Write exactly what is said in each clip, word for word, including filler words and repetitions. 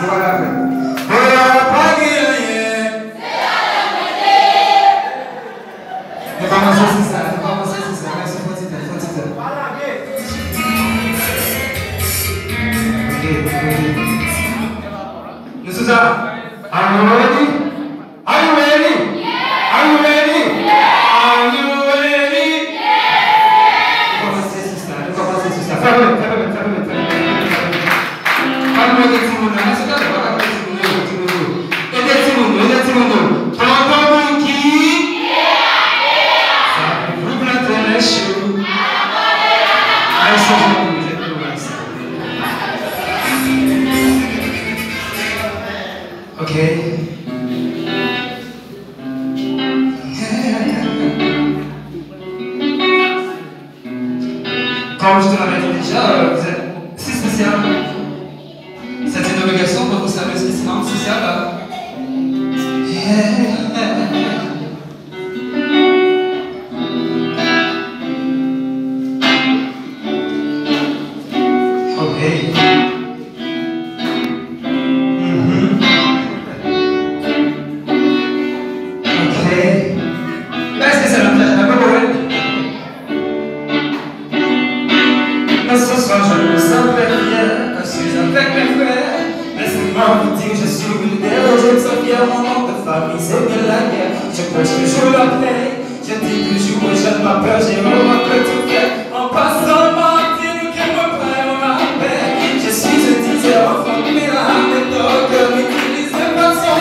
Yo pa ka fè. Yo pa gen anyen. Nou kòmanse sou sa, nou kòmanse sou sa. Mèsi, fò ti tan, fò ti tan. Ok, ok. Nou sou sa? Are you ready? Are you ready? Are you ready? Are you ready? Nou kòmanse sou sa, nou kòmanse sou sa. Fè pèmèt, fè pèmèt, fè pèmèt, fè pèmèt. Pa nou ede timoun nan, mesye, tande, pa kite timoun yo, timoun yo. Ede timoun yo, ede timoun yo. Tonton Bouki. Sa, vous plantez les choux. Ay, sa, sa, sa, sa. Ok. Comme je te l'avais dit déjà, euh, vous êtes si spécial. C'est une obligation de vous saluer spécialement, spécial. Yeah. Ok. Mhm. Ok. Mèsi, se la fèt, dakò, Powèl? Mais ce soir, je me sens très fier, je suis avec mes frères. Laissez-moi vous dire, je suis leader, je me sens fier, mon nom de famille, c'est bien la guerre. Je prêche toujours la paix, je dis toujours aux jeunes, pas peur, Jéhovah peut tout faire. En passant, Martine, que me prend la paix. Je suis un diseur, enfant de Milan, méthode, utilise de façon.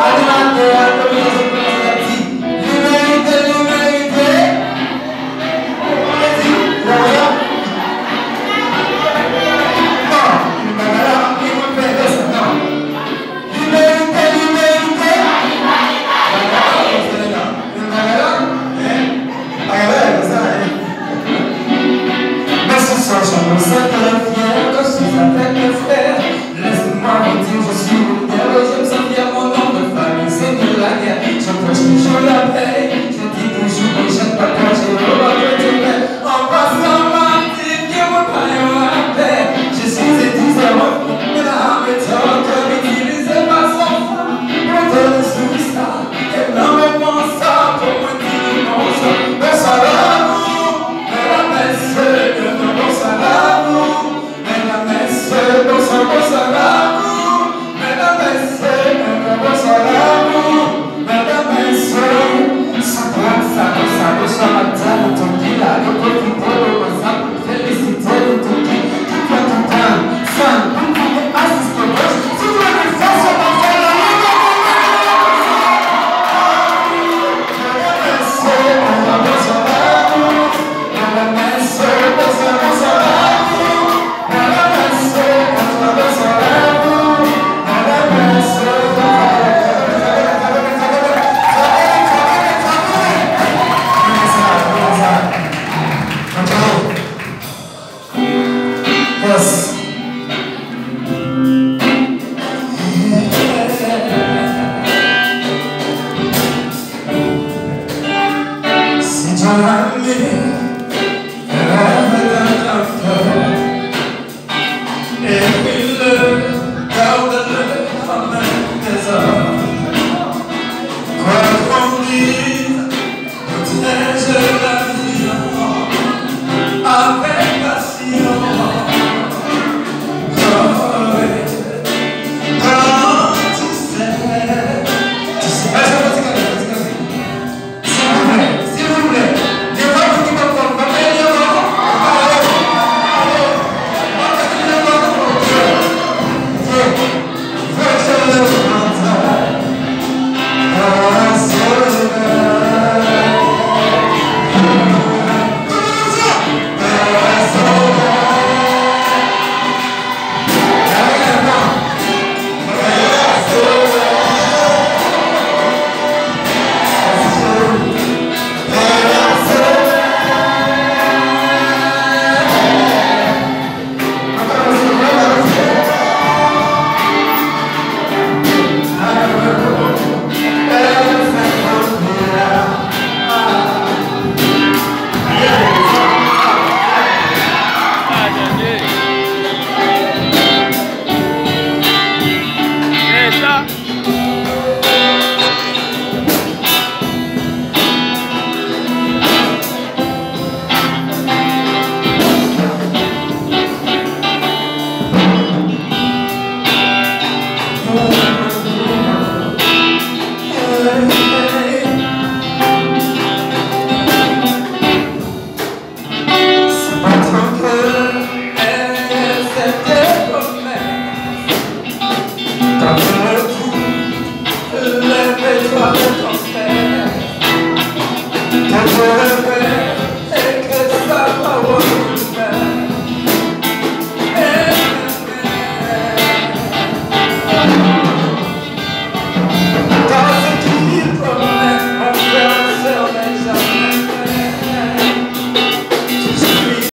Animatè a, komite sou plas la di, li merite, li merite. Li merite, li merite. Li merite, li merite. Mais ce soir, je me sens très fier, je suis avec mes frères. Laissez-moi vous dire, je suis leader et je me sens fier, mon nom de famille, c'est bien la guerre. Je prêche toujours la paix, je dis toujours aux jeunes, pas peur, Jéhovah peut tout faire. En passant, Martine, que me prend la paix. Je suis un diseur, mais la méthode, comme utilise ma sang. Pour donner sous ça, et non, mais mon sang, pour me dire mon sang. Bonsoir à vous, mesdames, messieurs, bonsoir à vous. Medam, mesye, bonswa, bonswa, lamour. Medam, mesye, bonswa, lamour. Medam, mesye, sa pran sa, bonswa, bonswa, madanm, nou tout ki la, nou pwofite moman sa pou felisite nou tout ki, ki pran tout tan, san, pou n vini asiste branch. Si nou leve fò, sa pa fè la, medam, mesye, bonswa, bonswa, lamour. Medam, mesye, bonswa, bonswa, lamour. Yes. Si Dieu l'a mis, elle avait un docteur. Et il le garde le même désordre. Quoi qu'on dise, protège la vision avec passion. Oh, oui. Quand tu sais, tu sais. Silvouplè, silvouplè, gen pa moun ki poko